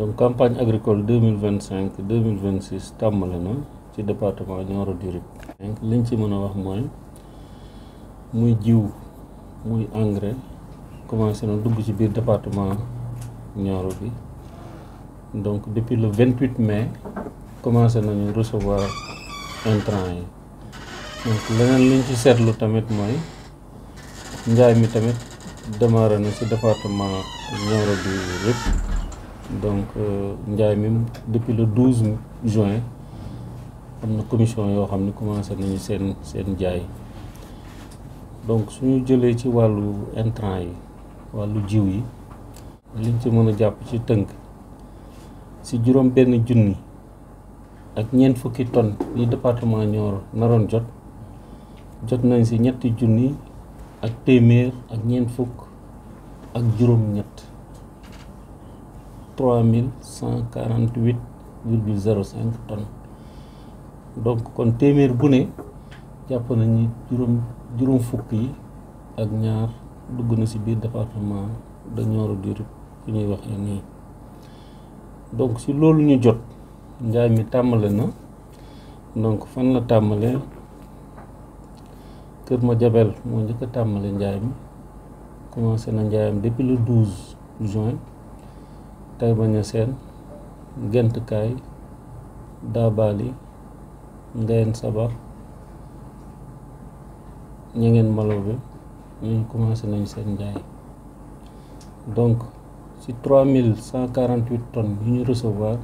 donc campagne agricole 2025-2026 tàmbale na ci département Nioro du Rip. donc liñ ci mën a wax mooy muy jiw muy engrais commencé na dugg ci biir département Nioro bi donc depuis le 28 mai commencé nañu recevoir intrants yi. donc leneen liñ ci seetlu tamit mooy njaay mi tamit démarré na ci département Nioro du Rip. donc njaay mi depuis le 12 juin am na commission yoo xam ne commencé nañu seen njaay. donc suñu jëlee ci wàllu intrant yi wàllu jiw yi liñ ci mën a jàpp ci tënk ci juróom benn junni ak ñeent fukki tonnes yi département Nioro naroon jot nañ ci ñetti junni ak téeméer ak ñeent fukk ak juróom ñett 3148,05 tonnes. donc kon téeméer bu ne jàpp nañu juróom fukk yi ak ñaar dugg na ci biir département de Nioro du Rip fi ñuy waxee nii. donc ci loolu ñu jot njaay mi tàmbale na. donc fan la tàmbalee Kër Madiabel moo njëkk a tàmbale njaay mi commencé na njaayam depuis le 12 juin. Taïba Niassène Gént Kaay Daabali Ngayeen Sabar Ñangeen Malobe ñooñu commencé nañu seen njaay. donc ci 3148 tonnes yu ñu recevoir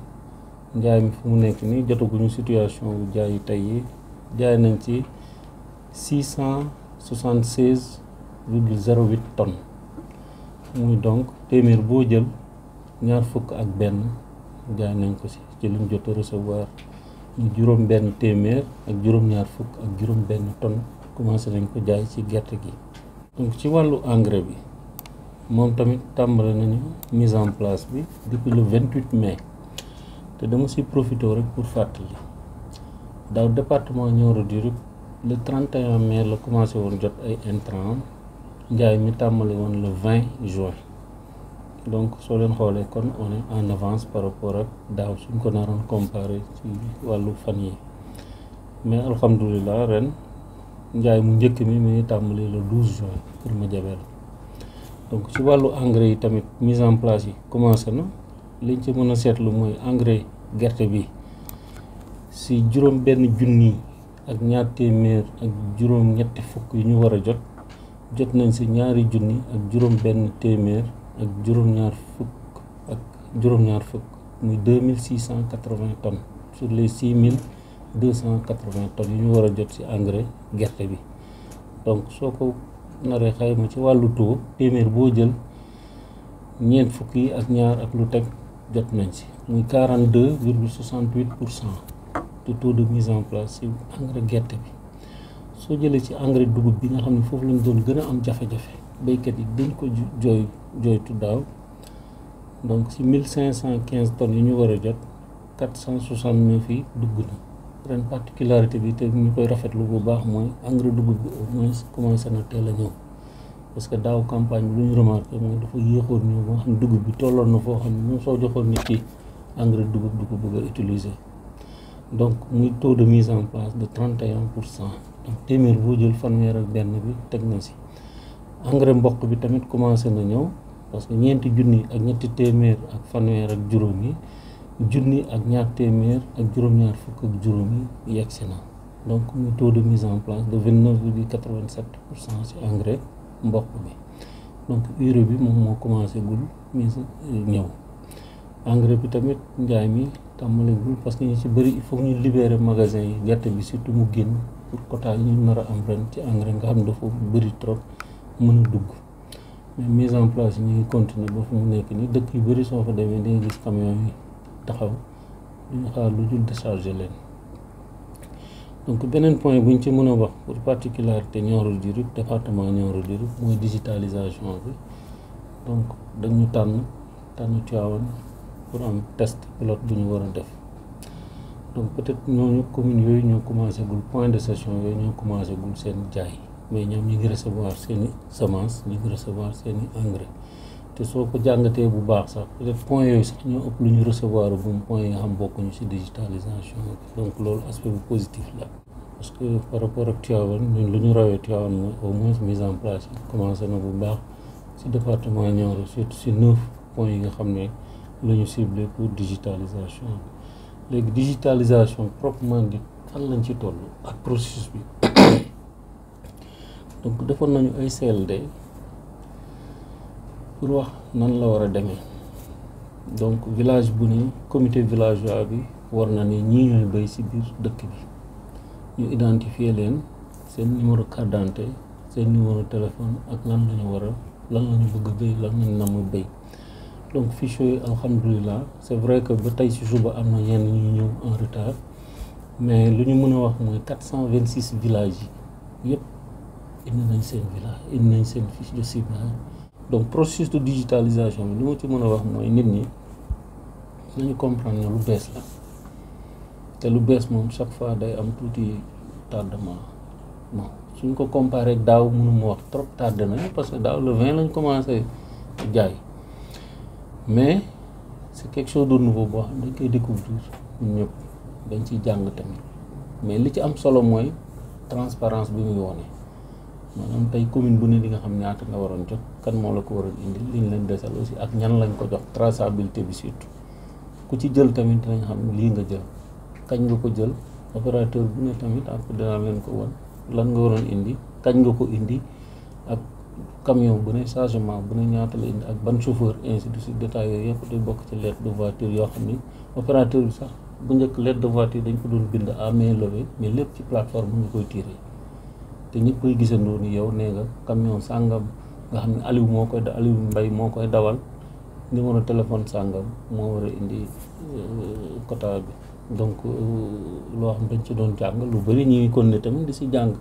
njaay mi fu mu nekk nii jotaguñu situation bu jaayu tey yi jaay nañ ci 676,08 tonnes muy donc téeméer boo jël ñaar fukk ak benn jaay nañ ko ci luñ jot a recevoir ñu juróom benn téeméer ak juróom ñaar fukk ak juróom benn tonne commencé nañ ko jaay ci gerte gi. donc ci wàllu engrais bi moom tamit tàmbale nañu mise en place bi depuis le 28 mai te dama ci profité rek pour fàttali daaw département Nioro du Rip le 31 mai la commencé woon jot ay intrants njaay mi tàmbale woon le 20 juin. donc soo leen xoolee kon on est en avance par rapport ak daaw suñ ko naroon comparé ci wàllu fan yi mais alhamdulilah ren njaay mu njëkk mi ngi tàmbali le 12 juin pour Madiabel. donc ci wàllu engrais yi tamit mise en place yi commencé na liñ ci mën a seetlu mooy engrais gerte bi si juróom benn junni ak ñaar téeméer ak juróom ñetti fukk yu ñu war a jot nañ si ñaari junni ak juróom benn téeméer ak juróom-ñaar fukk muy 2680 tonnes sur les 6280 tonnes yu ñu war a jot ci engrais gerte bi. donc soo ko naree xayma ci wàllu taux téeméer boo jël ñeent fukk yi ak ñaar ak lu teg jot nañ ci muy 42,68% de taux de mise en place ci engrais gerte bi. soo jëlee ci engrais dugub bi nga xam ne foofu lañ doon gën a am jafe-jafe béykat yi dañ ko jooytu daaw donc ci 1515 tonnes yi ñu war a jot 469 yi dugg na. ren particularité bi te ñu koy rafetlu bu baax mooy engrais dugub bi au moins commencé na teel a ñëw parce que daaw campagne bi lu ñu remarqué mooy dafa yéexoon ñëw ba nga xam ne dugub bi tolloon na foo xam ne même soo joxoon nit ki engrais dugub du ko bëgg a utiliser. donc muy taux de mise en place de 31%. donc téeméer boo jël fanweer ak benn bi teg na ci. engrais mboq bi tamit commencé na ñëw parce que ñeenti junni ak ñetti téeméer ak fanweer ak juróom yi junni ak ñaar téeméer ak juróom-ñaar fukk ak juróom yi yegsi na. donc muy taux de mise en place de 29,87% ci engrais mboq bi. donc urée bi moom moo commencé gul mise ñëw. engrais bi tamit njaay mi tàmbalegul parce que ñu ci bëri il faut ñu libérer magasin yi gerte bi surtout mu génn pour quota yi ñu nar a am ren ci engrais nga xam ne dafa bëri trop mën a dugg. mais mise en place yi ñu ngi continuer ba fu mu nekk nii dëkk yu bëri soo fa demee di nga gis camion yi taxaw duñu xaar lu dul décharger leen. donc beneen point buñ ci mën a wax pour particularité Nioro du Rip département Nioro du Rip mooy digitalisation bi. donc dañu tànn Tivaouane pour am test pilote bu ñu war a def. donc peut-être ñooñu communes yooyu ñoo commencé gul point de session yooyu ñoo commencé gul seen jaay mais ñoom ñi ngi recevoir seeni semence ñi ngi recevoir seeni engrais te soo ko jàngatee bu baax sax peut-être points yooyu sax ñoo ëpp lu ñu recevoir bu points yi nga xam bokkuñu ci digitalisation donc loolu aspect bu positif la. parce que par rapport ak Tivaouane ñun lu ñu rawee Tivaouane mooy au moins mise en place yi commencé na bu baax ci département Nioro surtout ci 9 points yi nga xam ne la ñu ciblé pour digitalisation léegi digitalisation proprement dit fan lañ ci toll ak processus bi donc defoon nañu ay CLD pour wax nan la war a demee donc village bu ne comité villageois bi war na ne ñii ñooy béy ci biir dëkk bi ñu identifier leen seen numéro carte d'identité seen numéro téléphone ak lan lañu war a lan lañu bëgg a béy lan lañu namm béy donc fiche yooyu alhamdulilah c'est vrai que ba tey ci suba am na yenn ñu ñëw en retard mais lu ñu mën a wax mooy 426 villages yi yëpp indi nañ seen village indi nañ seen fiche de ciblage. donc processus de digitalisation bi li ma ci mën a wax mooy nit ñi nañu comprendre ne lu bees la te lu bees moom chaque fois day am tuuti tardement bon suñ ko comparé ak daaw mënuma wax trop tardé nañu parce que daaw le 20 lañ commencé jaay mais c'est quelque chose de nouveau boo xam dañ koy découvrir ñun ñëpp dañ ciy jàng tamit mais li ci am solo mooy transparence bi muy wone maanaam tey commune bu ne di nga xam ñaata nga waroon jot kan moo la ko waroon indi liñ leen desal aussi ak ñan lañ ko jox traçabilité bi surtout ku ci jël tamit dinañ xam lii nga jël kañ nga ko jël opérateur bu ne tamit après dinaa leen ko wan lan nga waroon indi kañ nga ko indi ak camion bu ne chargement bu ne ñaata la indi ak ban chauffeur ainsi de suite détails yooyu yëpp day bokk ci lettre de voiture yoo xam ni opérateur bi sax bu njëkk lettre de voiture dañ ko doon bind à main levée mais lépp ci plateforme nga koy tiré te ñëpp koy gisandoo ni yow nee nga camion sàngam nga xam ne Aliou Mbaye moo koy dawal numéro téléphone sàngam moo war a indi quota bi donc loo xam dañ ci doon jàng lu bari ñi ngi kon ne tamit di si jàng